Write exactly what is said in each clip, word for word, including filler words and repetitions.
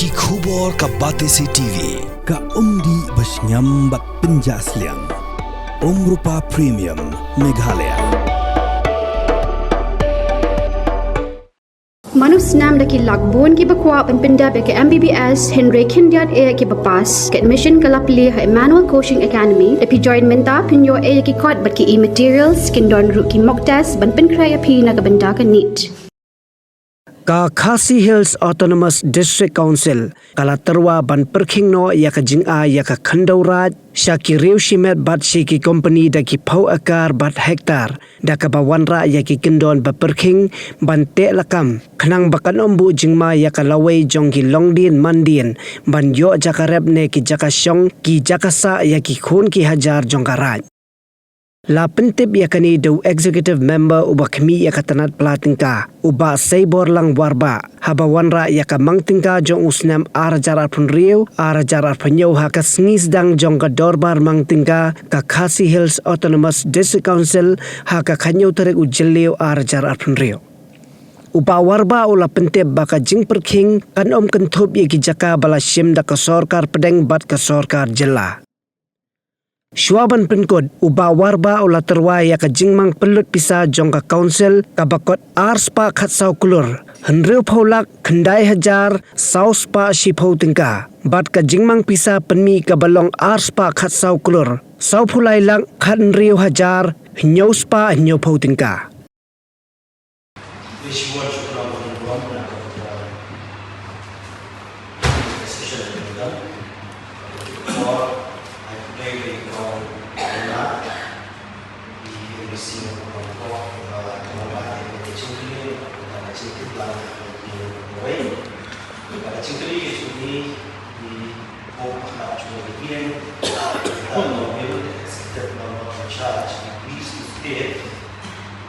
Ki khubor ka Batesi T V, ka umdih ba shngiam bad pynjah sliang. Umrupa Premium, Meghalaya. Mano snam da ki lak bun kiba kwah ban pyndep ïa ka M B B S, hynrei khyndiat eh kiba pass. Ka admission ka la plie ha Emmanuel Coaching Academy. Da phi join mynta phin ïoh eh ïa ki kot bad ki e-materials, kin don ruh ki mock test ban pynkhreh ïa phi na ka bynta ka NEET. Ka Khasi Hills Autonomous District Council ka la tyrwa ban pyrkhing noh ïa ka jingai ïa ka khyndew raid sha ki riew shimet bad sha ki kompani da ki phew ekar bad hektar, da kaba wanrah ïa ki kyndon ba pyrkhing ban teh lakam, khnang ba kan ym buh jingma ïa ka lawei jong ki longdien mandien ban ïoh jaka rep ne ki jaka shong, ki jaka sah ïa ki khun ki hajar jong ka raid. La pyntip ïa kane da u Executive Member uba khmih ïa ka tnat pla tyngka, u Bah Seiborlang Warbah, haba wanrah ïa ka mang tyngka jong u snem ar hajar arphew hynriew, ar hajar arphew hynñiew ha ka sngi sdang jong ka dorbar mang tyngka ka Khasi Hills Autonomous District Council ha ka khathynñiew tarik u Jylliew ar hajar arphew hynriew. U Bah Warbah u la pyntip ba ka jingpyrkhing kan ym kynthup ïa ki jaka ba la shim da ka sorkar pdeng bad ka sorkar jylla. Shuwa ban pynkut, u Bah Warbah u la tyrwa ïa ka jingmang pynlut pisa jong ka Council kaba kot ar spah khatsaw klur, hynriewphew lak, khyndai hajar, saw spah shiphew tyngka. Bad ka jingmang pisa pynmih kaba long ar spah khatsaw klur, sawphew lai lak, khathynriew hajar, hynñiew spah hynñiewphew tyngka.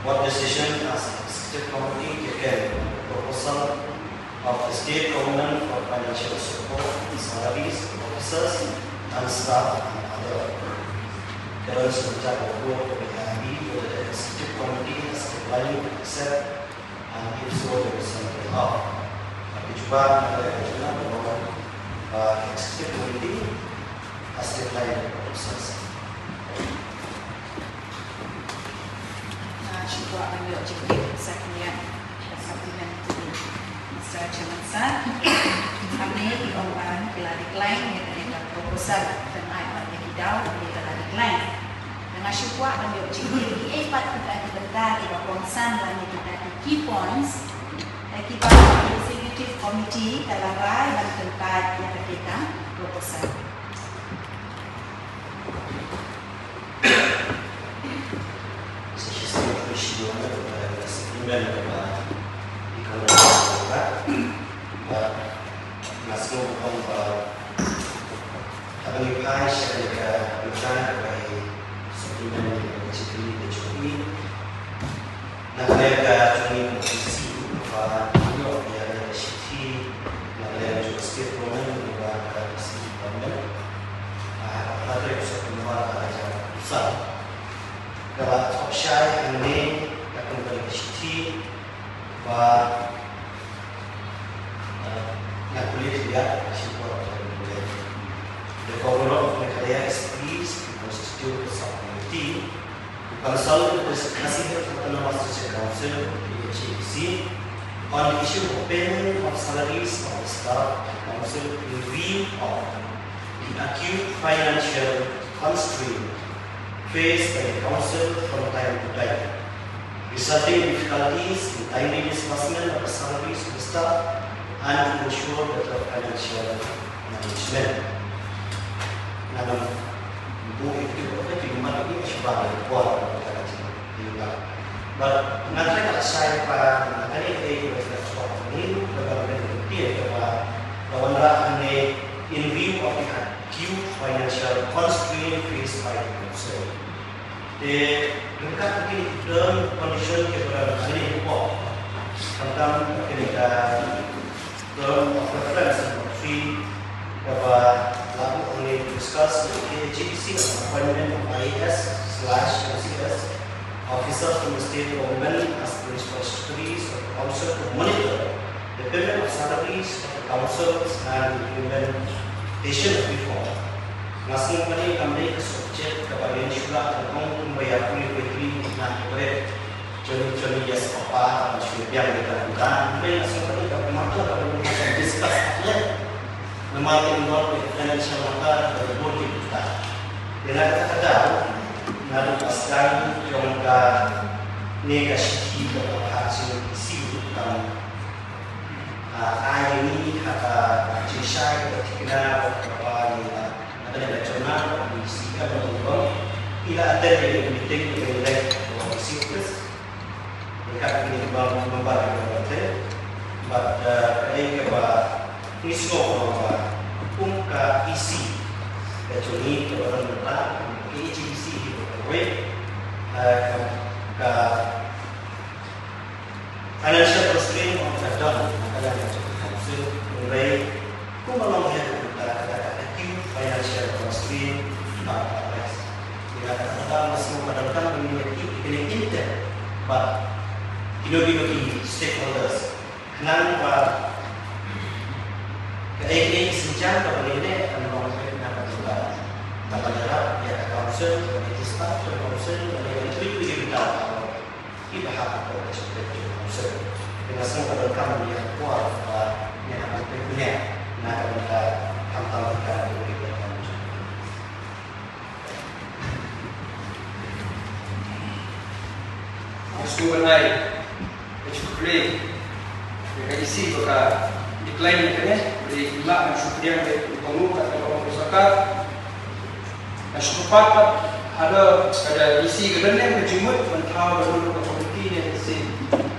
What decision as executive committee taken on the proposal of the state government for financial support, salaries, officers and staff and other. Karen Sumita Bogor, P I B, whether the executive committee has declined to accept, and if so, the reason thereof. Ki jubab na ka jubab, uh, executive committee has declined the proposals. Nga shu kwah ban ïoh jingtip sa khyndiat ka supplementary, Mister Chairman Sir. Hangne ki ong ba ki la decline ïa kane ka proposal, kynmaw ba ïa ki daw ki la decline. Nga shu kwah ban ïoh jingtip kiei pat kita ki bynta kiba kongsan lane kita ki key points, eh, kiba executive committee ka la rai ban pynpaw ïa kata ka proposal. Na ka liang ka jong ngi kum ka C C, kaba ïoh ïa ka shithi na ka liang jong ka state government bad ka C C government, ha ka khatar u September ar hajar arphew saw, ka la thoh shai hangne da ka kynhun ka shithi ba, eh, nga pule khyndiat, ka shithi ba, the Governor of Meghalaya is pleased to constitute a subcommittee to consult with the Khasi Hills Autonomous District Council, K H A D C, on the issue of payment of salaries of the staff of the council in view of the acute financial constraint faced by the council from time to time, resulting in difficulties in timely disbursement of the salaries of the staff and to ensure better financial management. Nga ngam buh ïa kito ki mat ki shuwa ïa ka por ka ka jing ïa ka. But nga try ka shai ba na kane ka dei ka shuwa ni ka ba ka dei ka ka wanrah hangne in view of the acute financial constraint faced by the council. Te ryngkat kine ki term condition kiba don hangne hapoh, khamtam kine ka term of reference number three, kaba la buh hangne, discuss with K H A D C on appointment of I A S slash M C S officers from the state government as principal secretaries of the council to monitor the payment of salaries of the Council and implementation of reform. Nga sngew ba kane kam dei ka subject kaba ngin shu lah ban ong kumba ïa pule poetry na ka bret. Joni joni ïa sngewbha ban shu biang ïa ka bynta. Hynrei nga sngew ba kane ka matter kaba ngin discuss at length. Namar ka involve ïa ka financial matter kaba bun ki bynta. Ïa na kata ka daw, naduh ba sdang jong kane ka shithi kaba ha jingïasih kam Ah, ai ni ha ka jingshai ka thikna ba ka ba ni la. Ka ni la jona ba ni si ka ba ni ba. Ila atel ni meeting ni la ba ni si plus. Ni ka ni ba ba ba ba te. But ka ni ka ba ni so ba ba. Kum ka isi ka joni ka ba ba ta. Ka isi isi hi ba ka wei. Ah, ka Financial constraint of the don, na ka liang ka jong ka council, hynrei kumba long hi ka bynta ka acute financial constraint ba ka rise. Ïa kata ka daw nga sngew ba donkam ban ïa ki, ki kine intent, but kino kino ki stakeholders. Khnang ba kaei kaei ki sienjam kaba ngi leh kan long hi na ka bynta. Kaba ïarap ïa ka council, ïa ki staff jong ka council, ïa ki kine ki bynta. Ki ba hap ko ka jingpynjah ka sel. Ki ba sngewbha ban kam ïa ka por ba ïa hap pynjah na ka bynta khamtam ka ka. Sngewbha ban ai ka jingkhublei ïa ka isi ba ka decline ïa kane, ba dei la ban shu pdiang ïa ka pangnud ka ka sorkar. Nga shu kyrpad pat, haduh ka da isi ka da ne ka jingmut ban thaw da ka komiti ne ka si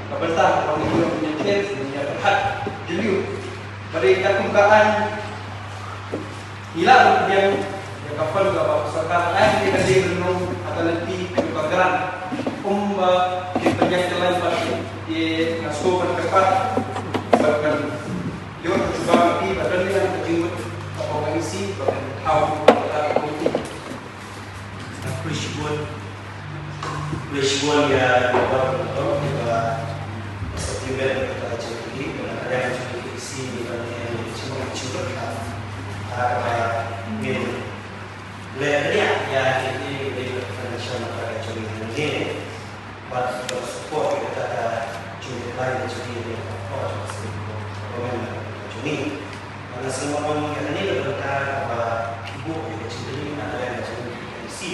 ka bynta ka komiti ka pynïaid ne ka pyrkhat jylliew. Ba dei ka kum ka aiñ ngi lah ban pdiang ïa ka fund kaba ka sorkar aiñ ne ka dei ban long ha ka lynti ka grant. Kumba ki pynïaid ka lain pat ki nga shu ban kyrpad ban ban Ïoh ka jubab na phi ba don ne ka jingmut ka kong ka isi ba kan thaw ka komiti. Khublei shibun, khublei shibun ïa ïa ba ba ba ba sa timbet ka jingmut ba na ka isi ni ba ni jingmut jingmut ka ka min le ria ïa ki ni ni ka financial ka jingmut ni. Bad ka support ïa kata ka jingïaleh ïa jong ngi, ïa ka support jong ka state government jong ngi. Bad nga sngewbha ong ïa kane ka bynta kaba ki buh ïa ka jingïaleh na ka jong ngi ka isi.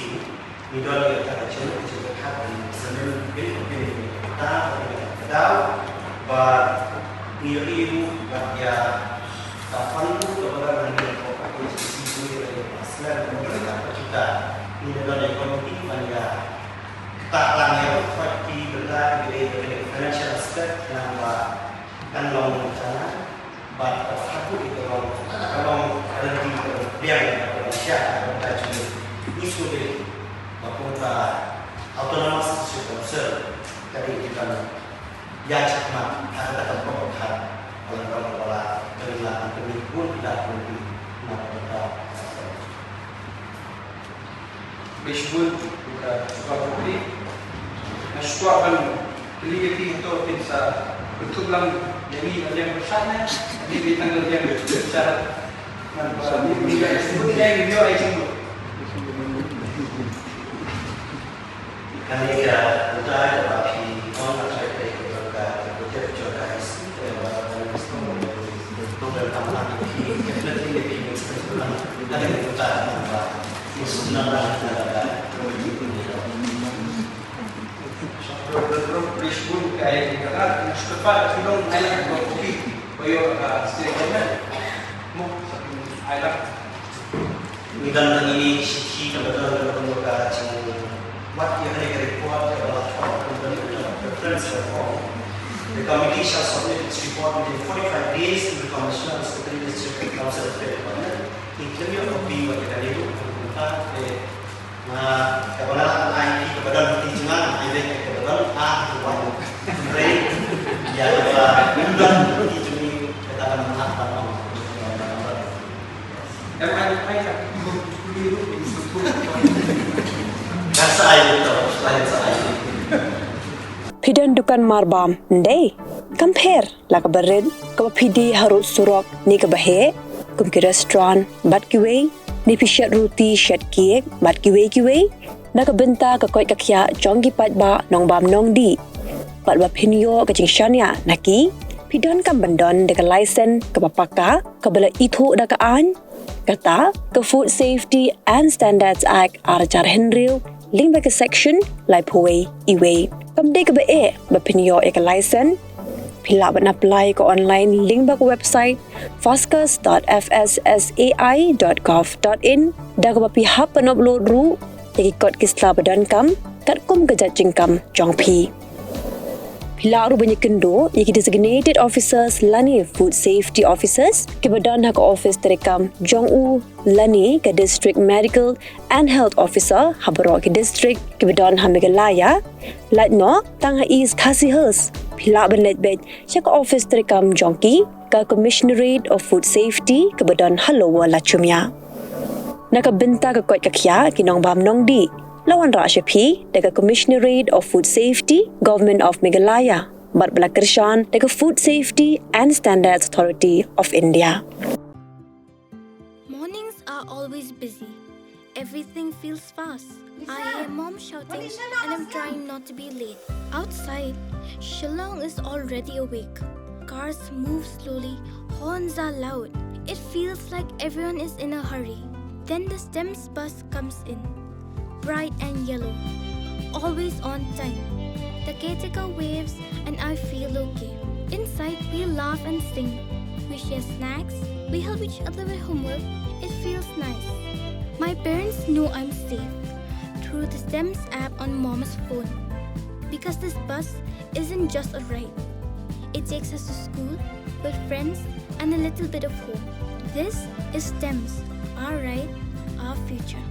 Ngi don ïa kata ka jingïaleh ka jingïaleh ka jingïaleh ka bynta ka daw ba ngi ïohi ruh bad ïa ka fund ruh kaba ngi ïohi ka isi ngi ïohi ka slem ka juta. Ngi don ïa ka komiti ban ïa Kata lang ïa u khot ki bynta ki dei ka financial aspect nang ba kan long jana ba ka satu ito long ka long ka lenti ka long biang ka long sha ka long ka juni. Ni su dei ba kum ka autonomous district council ka dei ki kan ïa chakma ha kata ka bok ka ka long ka long wala ka long la ka ni bun ki da bun ki na ka bynta. Bishbun ka suka kopi. Nga shuwa ban kli ïa phi to phin sa kyntup lang ïa ngi ban ïeng byrshah ne. Ngi bi tang ïeng byrshah. Ngan ba ngi ga sbun ïeng ïa ai jingmut. Kane ka utai ba phi ong ka trai ka ka ka ka ka ka ka ka ka ka ka ka ka ka ka Ngi don hangne shi shi kaba don ka don ka jing wat ïa kane ka report kaba la thoh ka don ka reference ka report. The committee shall submit its report within forty-five days to the Commissioner and Secretary District Council of State Department. Including a copy of the Kalidu, the Kalidu, Nga kaba nga la ai ki kaba don ki jingla ai bek kaba don a ki wan. Hynrei ïa kaba don ki jingla kata ka mengah ban ong. Em ai ai ka ki jingla. Ka sa ai to, sa ai sa ai. Phi don dukan marbam ndei? Kam pher la kaba rit, kaba phi die harud surok ne kaba heh, kum ki restaurant bad kiwei, ne phi shet ruti shet cake bad kiwei kiwei, na ka bynta ka koit ka khiah jong ki paidbah nongbam nongdih. Bad ba phin ïoh ka jingshaniah na ki, phi donkam ban don da ka license kaba paka, kaba la ithuh da ka aiñ, kata ka Food Safety and Standards Act ar hajar hynriew, lyngba ka section laiphew wei E wei. Kam dei kaba eh ba phin ïoh ïa ka license, phi lah ban apply ka online lyngba ka website foscus dot F S S A I dot gov dot in, da kaba phi hap ban upload ruh ïa ki kot ki sla ba donkam katkum ka jait jingkam jong phi. Phi lah ruh ban ïakynduh ïa ki designated officers lane food safety officers kiba don ha ka office treikam jong u lane ka district medical and health officer ha baroh ki district kiba don ha Meghalaya. Lait noh tang ha East Khasi Hills, phi lah ban leit beit sha ka office treikam jong ki, ka Commissionerate of Food Safety kaba don ha Lower Lachumia. Na ka bynta ka koit ka khiah ki nongbam nongdih, la wanrah sha phi da ka Commissionerate of Food Safety, Government of Meghalaya, bad ba la kyrshan da ka Food Safety and Standards Authority of India. Mornings are always busy. Everything feels fast. I hear mom shouting and I'm trying not to be late. Outside, Shillong is already awake. Cars move slowly, horns are loud. It feels like everyone is in a hurry. Then the STEMS bus comes in. Bright and yellow. Always on time. The caretaker waves and I feel okay. Inside, we laugh and sing. We share snacks. We help each other with homework. It feels nice. My parents know I'm safe through the STEMS app on mom's phone. Because this bus isn't just a ride, it takes us to school, with friends, and a little bit of home. This is STEMS, our ride, our future.